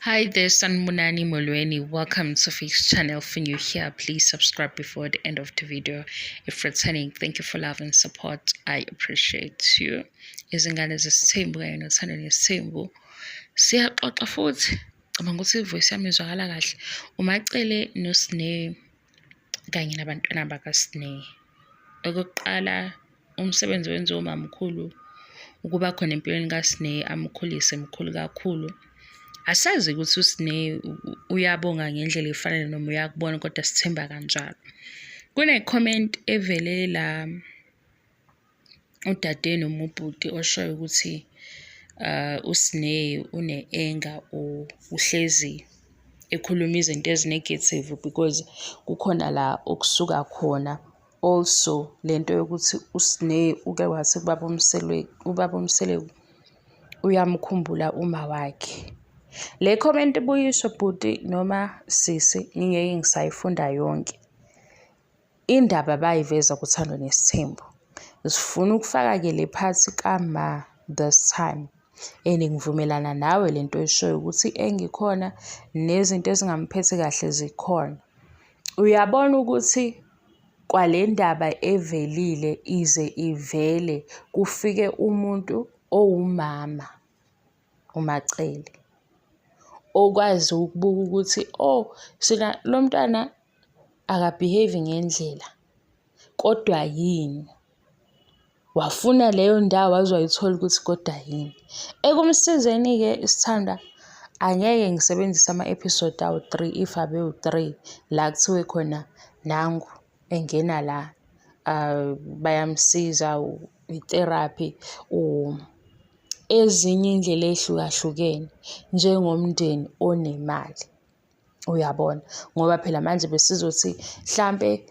Hi there, Sanibonani Molweni. Welcome to Fix Channel. If you're new here, please subscribe before the end of the video. If returning, thank you for love and support. I appreciate you. Izingane zesithembu kanye nothando nesithembu. Siyaxoxa futhi. Cabanga ukuthi ivoice yami izwakala kahle. UMaCele noSne kanye nabantwana bakaSne. Okokuqala, umsebenzi wenziwa umamkhulu ukuba khona empilweni kaSne amkhulise mkhulu kakhulu. Asazi ukuthi uSne uyabonga ngendlela efanele noma uyakubona kodwa sithemba kanjalo. Kune-comment evele la udade noma ubhuti oshoyo ukuthi uSne une-anger or uhlezi ekhuluma izinto ezi-negative because kukhona la okusuka khona. Also lento yokuthi uSne uke wathi kubaba uMseleku, ubaba uMseleku uyamkhumbula uma wakhe. Le comment ibuyiswe bhuti noma sisi ngingeke ngisayifunda yonke. Indaba bayiveza kuThando Nesithembu. Sifuna ukufaka-ke le phathi kama this time. And ngivumelana nawe le nto oyishoyo ukuthi engikhona nezinto ezingamphethe kahle zikhona. Uyabona ukuthi kwale ndaba evelile ize ivele kufike umuntu owumama uMaCele okwazi ukubuka ukuthi oh sina lo mntwana akabehave ngendlela kodwa yini wafuna leyo ndawo waze wayithola ukuthi kodwa yini. Ekumsizeni-ke isithandwa angeke ngisebenzise ama-episode awu-three if abewu-three la kuthiwe khona nangu engena la bayamsiza i-therapy ezinye iy'ndlela ey'hlukahlukene njengomndeni onemali. Uyabona? Ngoba phela manje besizothi hlampe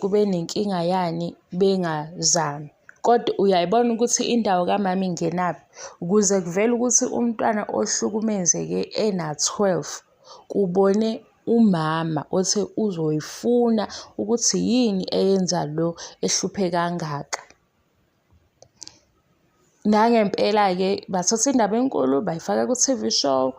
kube nenkinga yani bengazami. Kodwa uyayibona ukuthi indawo kamama ingenaphi? Ukuze kuvele ukuthi umntwana ohlukumezeke ena-12 kubone umama othe uzoyifuna ukuthi yini eyenza lo ehluphe kangaka. Nangempela-ke bathatha indaba enkulu bayifaka ku-T_V show.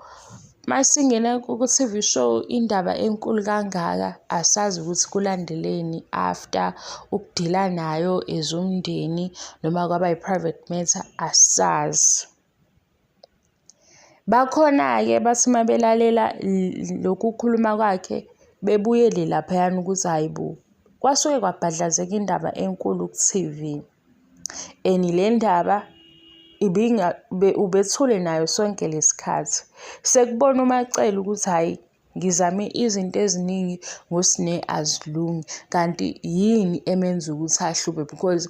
Masingena ku-T_V show indaba enkulu kangaka asazi ukuthi kulandeleni after ukudila nayo as umndeni noma kwaba i-private matter asazi. Bakhona-ke bathi uma belalela lokhu kukhuluma kwakhe bebuyele laphayana ukuthi hhayi bo, kwasuke kwabhadlazeka indaba enkulu ku-T_V. And le ndaba ubethule nayo sonke le sikhathi. Sekubona uMaCele ukuthi hhayi ngizame izinto eziningi ngoSne azilungi, kanti yini emenza ukuthi ahluphe because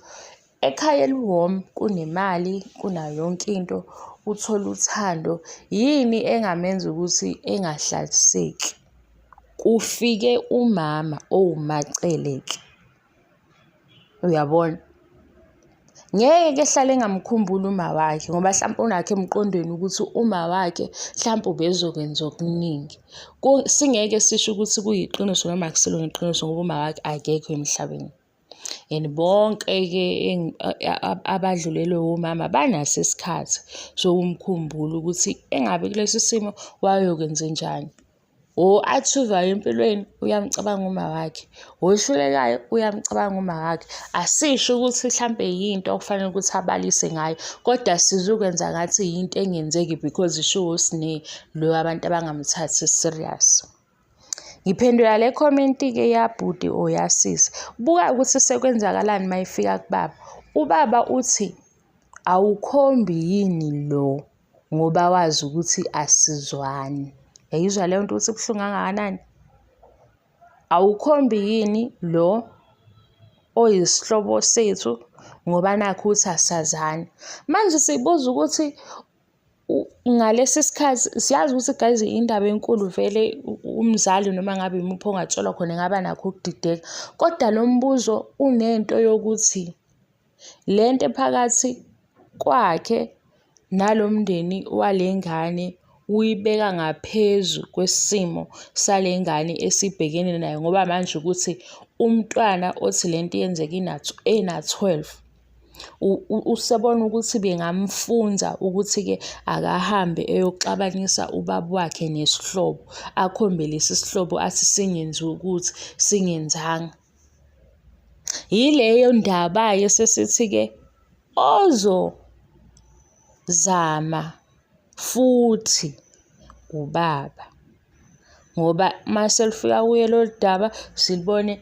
ekhaya eli-warm kunemali, kunayo yonke into, uthola uthando. Yini engamenza ukuthi engahlaliseki? Kufike umama owuMaCele-ke, uyabona? Ngeke ehlale engamkhumbuli uma wakhe ngoba hlampe unakho emqondweni ukuthi uma wakhe hlampe ubezokwenza okuningi. Singeke sisho ukuthi kuyiqiniso noma akusilona iqiniso ngoba uma wakhe akekho emhlabeni. And bonke-ke abadlulelwe womama banaso isikhathi sokumkhumbula ukuthi engabe kulesi simo wayokwenzenjani. O-achieve-ayo empilweni uyamcabanga uma wakhe, ohlulekayo uyamcabanga uma wakhe. Asisho ukuthi hlampe yinto okufanele ukuthi abalise ngayo, kodwa sizukwenza ngathi yinto engenzeki because ishiwo uSne lo abantu abangamthathi serious. Ngiphendula le comment-ke yabhuti or yasisi. Buka ukuthi sekwenzakalani uma ifika kubaba. Ubaba uthi awukhombi yini lo ngoba wazi ukuthi asizwani. Yayizwa leyo nto ukuthi ibuhlungu kangakanani? Awukhombi yini lo oyisihlobo sethu ngoba nakhu ukuthi asazani. Manje sibuza ukuthi ngalesi sikhathi siyazi ukuthi guys indaba enkulu vele umzali noma ngabe imuphi ongatshelwa khona engaba nakho ukudideka. Kodwa lo mbuzo unento yokuthi le nto ephakathi kwakhe nalo mndeni wale ngane uyibeka ngaphezu kwesimo sale ngane esibhekene nayo ngoba manje ukuthi umntwana othi le nto yenzeka ena-12. Usebona ukuthi bengamfunza ukuthi-ke akahambe eyoxabanisa ubaba wakhe nesihlobo, akhombe lesi sihlobo athi singenzi ukuthi, singenzanga. Yileyo ndaba-ke sesithi-ke ozozama futhi ubaba ngoba uma selufika kuye lolu daba silubone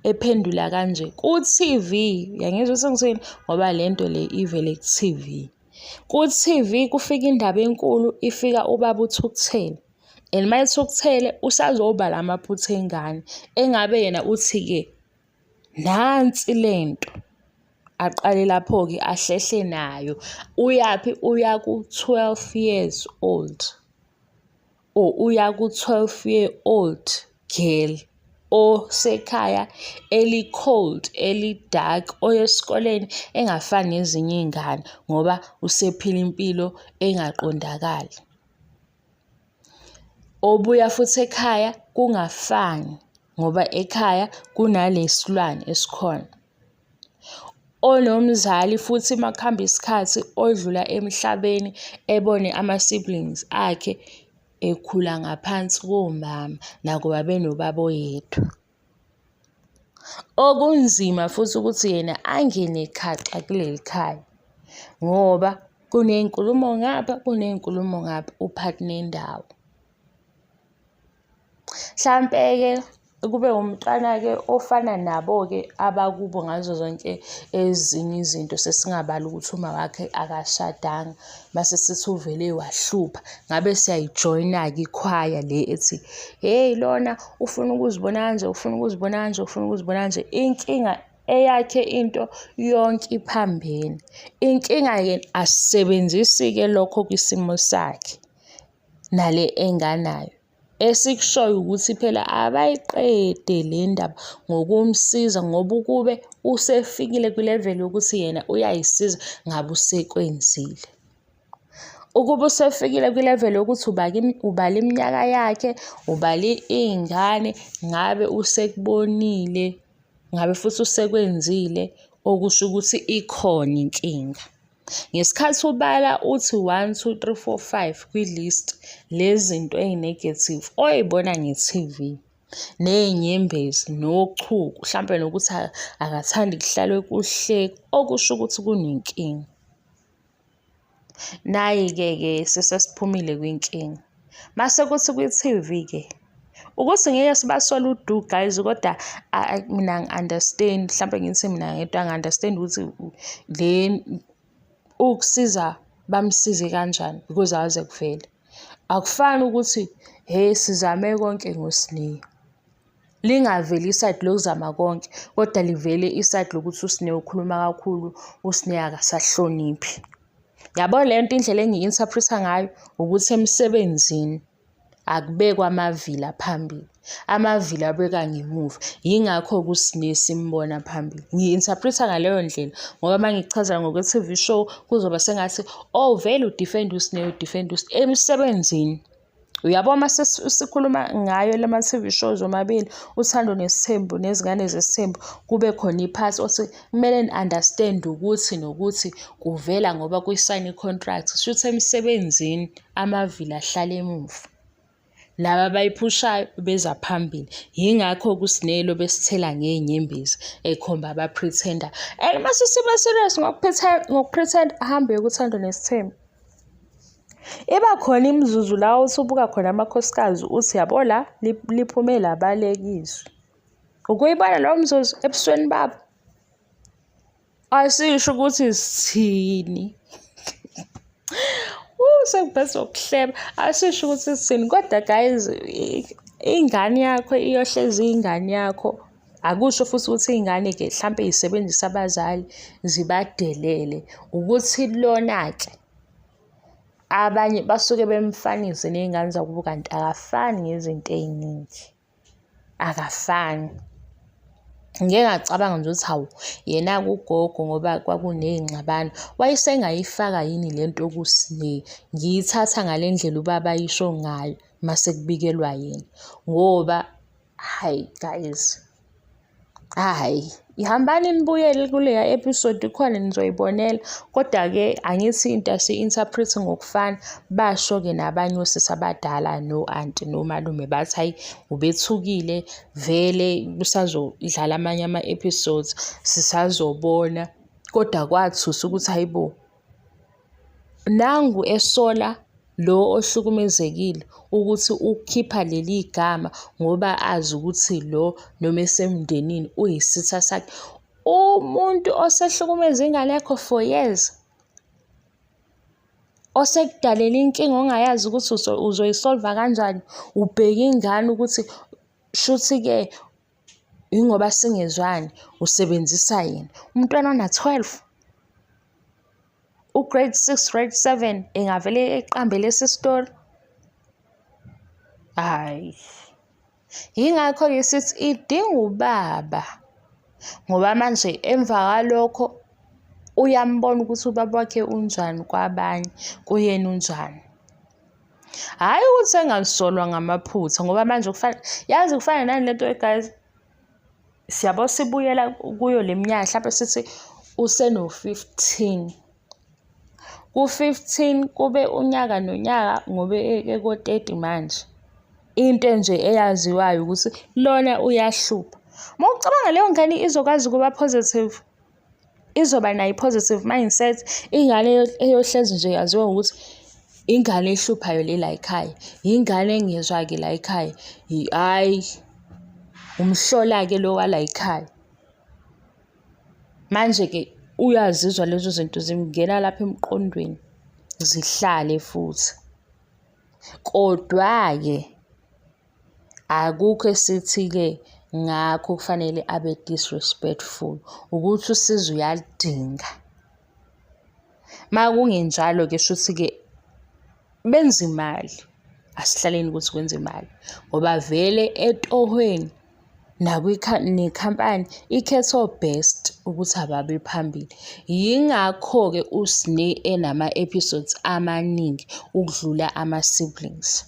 ephendula kanje ku-T_V. Uyangizwa ukuthi ngithini? Ngoba le nto le ivele ku-T_V. Ku-T_V kufika indaba enkulu, ifika ubaba uthukuthele and uma ethukuthele usazobala amaphutha engane engabe yena uthi-ke nansi lento. Aqale lapho-ke ahlehle nayo. Uyaphi? Uya ku-12 years old or uya ku-12 year old girl osekhaya eli-cold, eli-dark, oya esikoleni engafani nezinye iy'ngane ngoba usephila impilo engaqondakali. Obuya futhi ekhaya kungafani ngoba ekhaya kunalesilwane esikhona. Onomzali futhi uma kuhamba isikhathi odlula emhlabeni ebone ama-siblings akhe ekhula ngaphansi komama nakuba benobaba oyedwa. Okunzima futhi ukuthi yena angene khaxa kuleli khaya ngoba kuney'nkulumo ngapha, kuney'nkulumo ngapha, uphakathi nendawo. Hlampe-ke kube umntwana-ke ofana nabo-ke abakubo ngazo zonke ezinye izinto sesingabali ukuthi umawakhe akashadanga mase sithi uvele wahlupha ngabe siyayijoyina-ke ikhwaya le ethi hheyi lona ufuna ukuzibona kanje ufuna ukuzibona kanje ufuna ukuzibona kanje. Inkinga eyakhe into yonke iphambene. Inkinga-ke asisebenzisi-ke lokho kwisimo sakhe nale enganayo. Esikushoyo ukuthi phela abayiqede le ndaba ngokumsiza ngoba ukube usefikile kwi-level yokuthi yena uyayisiza ngabe usekwenzile. Ukube usefikile kwi-level yokuthi ubala iminyaka yakhe, ubala iy'ngane, ngabe usekubonile, ngabe futhi usekwenzile okusho ukuthi ikhona inkinga. Ngesikhathi ubala uthi one, two, three, four, five kwi-list lezinto ey'negative oy'bona nge-T_V ney'nyembezi nochuku hlampe nokuthi akathandi kuhlalwe kuhlekwa okusho ukuthi kunenkinga. Nayi-ke ke sesesiphumile kwinkinga. Mase kuthi kwi-T_V-ke ukuthi ngeke sibasole udu guys kodwa mina angi-understand hlampe ngithi mina ngedwa angi-understand ukuthi le ukusiza bamsize kanjani because akaze kuvele. Akufani ukuthi hhe sizame konke ngoSne. Lingaveli isayidi lokuzama konke kodwa livele isayidi lokuthi uSne ukhuluma kakhulu, uSne akasahloniphi. Yabo le nto indlela engiyi-interpret-a ngayo ukuthi emsebenzini akubekwa amavila phambili, amavila abekwa ngemuva. Yingakho-ke uSne simbona phambili. Ngiyi-interpret-a ngaleyo ndlela ngoba uma ngikuchazela ngokwe-T_V show kuzoba sengathi oh vele u-defend-a uSne, u-defend-a uSne. Emsebenzini Uyabo uma sikhuluma ngayo lama-T_V shows omabili, Uthando Nesithembu Nezingane Zesithembu, kube khona i-part othi kumele ni-understand-e ukuthi nokuthi kuvela ngoba kuyisayina i-contract. Shuthi emsebenzini amavila ahlala emuva. Laba abayiphushayo beza phambili. Yingakho-ke uSnelo besithela ngey'nyembezi ekhomba aba-pretend-a. And uma sesiba serious ngoku-pretend-a, ahambe uye kuThando Nesithembu. Iba khona imizuzu la osubuka khona amakhosikazi uthi yabo la liphume labaleka izwi. Ukuyibona lowo mzuzu ebusweni babo. Asisho ukuthi sithini. Sekuveza ukuhleba. Asisho ukuthi sithini kodwa guys ingane yakho iyohlezi iyingane yakho. Akusho futhi ukuthi iy'ngane-ke hlampe y'sebenzise abazali zibadelele. Ukuthi lona-ke abanye basuke bemfanise ney'ngane zakubo kanti akafani ngezinto ey'ningi, akafani. Ngike ngacabanga nje ukuthi hawu, yena-ke ugogo ngoba kwakuney'ngxabano wayesengayifaka yini le nto kuSne. Ngiyithatha ngale ndlela ubaba ayisho ngayo mase kubikelwa yena ngoba hhayi guys, hhayi. Hambani nibuyele kuleya episode ikhona nizoyibonela. Kodwa-ke angithi into asiyi-interpret ngokufana. Basho-ke nabanye osisi abadala no-anti nomalume bathi hhayi ubethukile vele kusazodlala amanye ama-episodes sisazobona. Kodwa kwathusa ukuthi hhayi bo, nangu esola lo ohlukumezekile ukuthi ukhipha leli gama ngoba azi ukuthi lo noma esemndenini uyisitha sakhe. Umuntu osehlukumeze ingane yakho for years, osekudalela inkinga ongayazi ukuthi uzoyisolva kanjani, ubheke ingane ukuthi shuthi-ke yingoba singezwani usebenzisa yena. Umntwana ona-12, u-grade 6, grade 7 engavele eqambe lesi sitori. Hhayi. Yingakho-ke sithi idinga ubaba ngoba manje emva kwalokho uyambona ukuthi ubaba wakhe unjani kwabanye, kuyena unjani. Hhayi ukuthi engasolwa ngamaphutha ngoba manje kufana, yazi kufana nani lento guys, siyabo sibuyela kuyo le minyaka hlampe sithi useno-15. Ku-15 kube unyaka nonyaka ngoba eko-30 manje. Into nje eyaziwayo ukuthi lona uyahlupha. Uma ucabanga leyo ngane izokwazi ukuba positive, izoba nayo i-positive mindset, ingane eyohlezi nje yaziwa ngokuthi ingane ehluphayo le la ekhaya, ingane engezwa-ke la ekhaya, hhayi, umhlola-ke lo wala ekhaya. Manje-ke uyazizwa lezo zinto zingena lapha emqondweni zihlale futhi. Kodwa-ke akukho esithi-ke ngakho kufanele abe disrespectful ukuthi usizo uyaludinga. Uma kungenjalo-ke shuthi-ke benza imali. Asihlaleni ukuthi kwenza imali ngoba vele etohweni nekhampani ikhetha o-best ukuthi ababe phambili. Yingakho-ke uSne enama-episodes amaningi ukudlula ama-siblings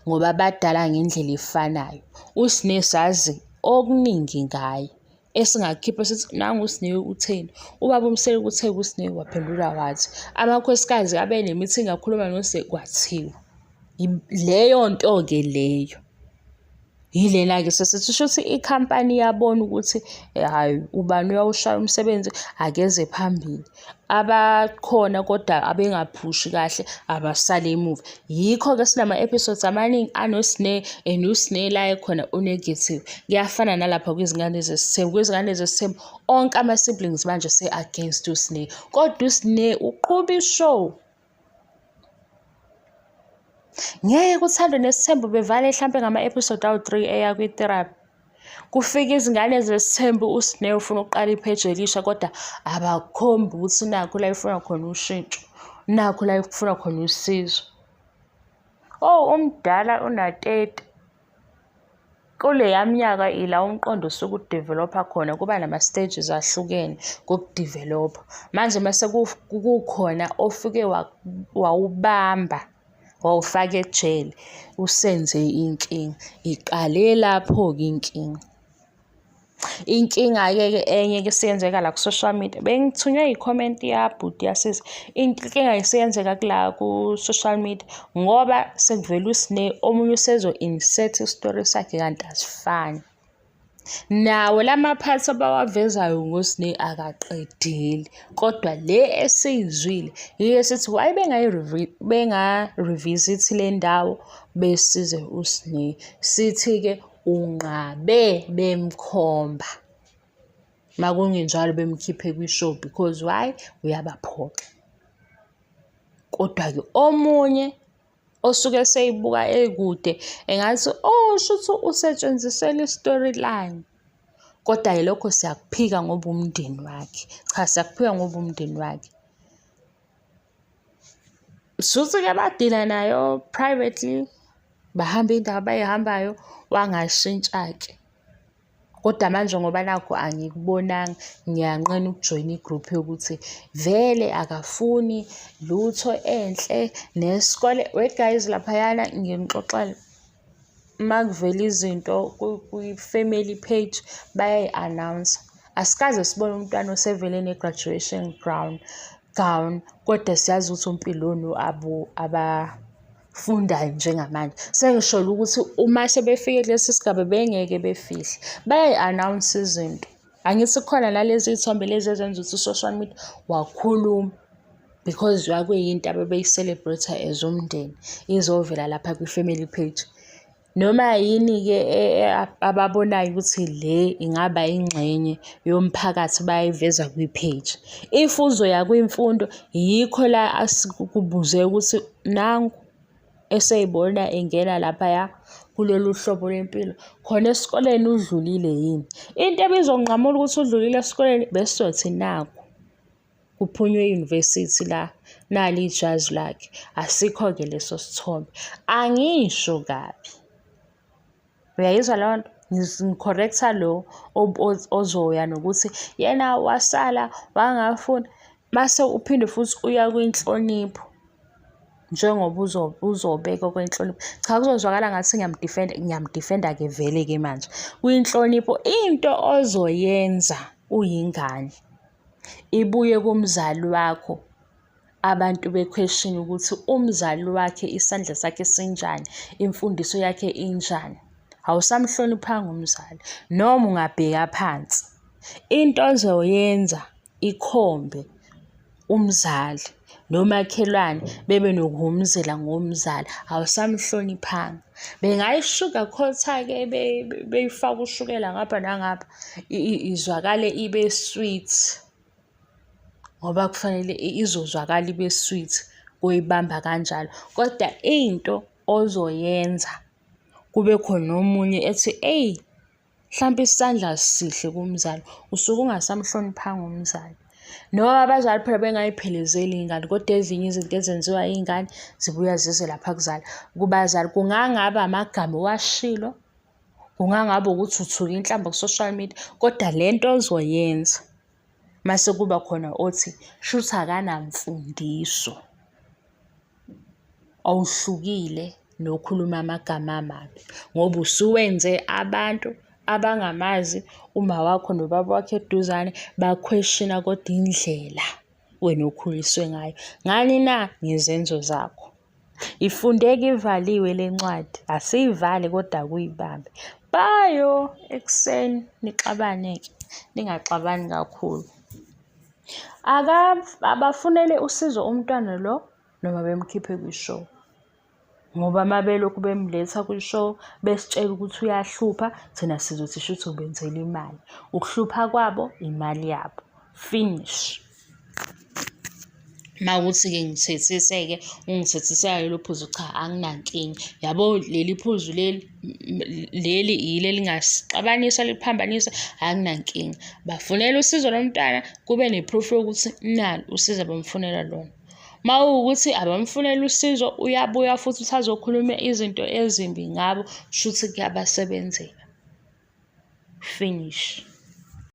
ngoba badala ngendlela efanayo. USne sazi okuningi ngaye esingakukhipha sithi nangu uSne utheni, ubaba uMseleku uthe kuSne waphendula wathi. Amakhosikazi abe ne-meeting akhuluma noSne kwathiwa. Leyo nto-ke leyo. Yilena-ke sesithi shuthi ikhampani iyabona ukuthi hhayi ubani uyawushaya umsebenzi akeze phambili. Abakhona kodwa abengaphushi kahle abasale emuva. Yikho-ke sinama-episodes amaningi anoSne and uSne la ekhona u-negative. Kuyafana nalapha kwizingane zesithembu. Kwizingane zesithembu onke ama-siblings manje se-against uSne, kodwa uSne uqhuba i-show. Ngeke uThando Nesithembu bevale hlampe ngama-episode awu-3 eya kwi-therapy. Kufike izingane zesithembu uSne ufuna ukuqala ipheji elisha kodwa abakhombi ukuthi nakhu la efuna khona ushintsho, nakhu la efuna khona usizo. Oh, umdala una-30. Kuleya minyaka ila umqondo usuke udevelopha khona, kuba nama-stages ahlukene kokudevelopha. Manje mase kukhona ofike wawubamba wawufaka ejele, usenze inkinga. Iqale lapho-ke inkinga. Inkinga-ke ke enye-ke esiyenzeka la ku-social media, bengithunywe i-comment yabhuti yasisi. Inkinga isiyenzeka kula ku-social media ngoba sekuvele uSne, omunye usezo-insert isitori sakhe kanti asifani. Nawo lama-parts abawavezayo ngoSne akaqedeli, kodwa le esiyizwile yiyo esithi why benga-revisit le ndawo besize uSne. Sithi-ke unqabe bemkhomba. Makungenjalo bemkhiphe kwi-show because why? Uyabaphoxa. Kodwa-ke omunye osuke eseyibuka ekude engathi, oh shuthi usetshenziselwa i-storyline. Kodwa-ke lokho siyakuphika ngoba umndeni wakhe. Cha, siyakuphika ngoba umndeni wakhe. Shuthi-ke badila nayo privately, bahamba indawo abayihambayo, wangashintsha-ke. Kodwa manje ngoba nakhu angikubonanga, ngiyanqena ukujoyina i-group yokuthi vele akafuni lutho enhle nesikole. We guys, laphayana nginixoxela uma kuvela izinto kwi-family page bayayi-announce-a. Asikaze sibone umntwana osevele ne-graduation gown, kodwa siyazi ukuthi oMpilo abafundayo njengamanje. Sengisholo ukuthi uma sebefike kulesi sigaba bengeke befihle, bayayi-announce izinto. Angithi kukhona nalezi iy'thombe lezi ezenza ukuthi u-social media wakhuluma because kwakuyinto ababeyi-celebrate-a as umndeni, izovela lapha kwi-family page. Noma yini-ke ababonayo ukuthi le ingaba ingxenye yomphakathi bayayiveza kwi-page. If uzoya kwimfundo, yikho la asikubuze ukuthi nangu esey'bona engena laphaya kulolu hlobo lwempilo, khona esikoleni udlulile yini? Into ebizonqamula ukuthi udlulile esikoleni besizothi naku. Kuphunywe e-university la, nali ijazi lakhe. Asikho-ke leso sithombe. Angisho kabi. Uyayizwa leyo nto? Ngi-correct-a lo ozoya nokuthi yena wasala wangafunda. Mase uphinde futhi uya kwinhlonipho njengoba uzobeka okwenhlonipho. Cha kuzozwakala ngathi ngiyamdifenda, ngiyamdifenda-ke vele-ke manje. Kwinhlonipho into ozoyenza uyingane ibuye kumzali wakho abantu be-question ukuthi umzali wakhe isandla sakhe sinjani, imfundiso yakhe injani. Awusamhloniphanga umzali noma ungabheka phansi. Into ozoyenza ikhombe umzali nomakhelwane bebe nokuhhumuzela ngomzali, awusamhloniphanga. Bengayi-sugarcoat-a-ke beyifake ushukela ngapha nangapha izwakale ibe sweet ngoba kufanele izozwakala ibe sweet kuyibamba kanjalo. Kodwa into ozoyenza kube khona omunye ethi eyi Hlampe isandla sihle kumzali, usuke ungasamhloniphanga umzali. Noma abazali phela bengay'phelezeli iy'ngane, kodwa ezinye izinto ezenziwa iy'ngane zibuya zize lapha kuzali, kubazali. Kungangaba amagama owashilo, kungangaba ukuthi uthuke inhlamba ku-social media, kodwa le nto ozoyenza mase kuba khona othi shuthi akanamfundiso. Awuhlukile nokhuluma amagama amabi ngoba usuwenze abantu abangamazi umawakho nobaba wakho eduzane bakhweshina kodwa indlela wena okhuliswe ngayo. Ngani na? Ngezenzo zakho. Ifundeka ivaliwe le ncwadi, asiyivali kodwa akuyibambe. Bayo ekuseni nixabane-ke, ningaxabani kakhulu. Abafunele usizo umntwana lo noma bemkhiphe kwi-show. Ngoba uma belokhu bemletha kwi-show besitshela ukuthi uyahlupha, thina sizothi shuthi ubenzela imali. Ukuhlupha kwabo imali yabo, finish. Uma kuwukuthi-ke ngithethise-ke, ungithethisela lelo phuzu, cha anginankinga. Yabo leli phuzu leli, leli yilo elingasixabanisa liphambanise, anginankinga. Bafunele usizo lomntwana, kube ne-proof yokuthi nalu usizo abamfunela lona. Uma kuwukuthi abamfuneli usizo, uyabuya futhi usazokhuluma izinto ezimbi ngabo, shuthi kuyabasebenzela. Finish.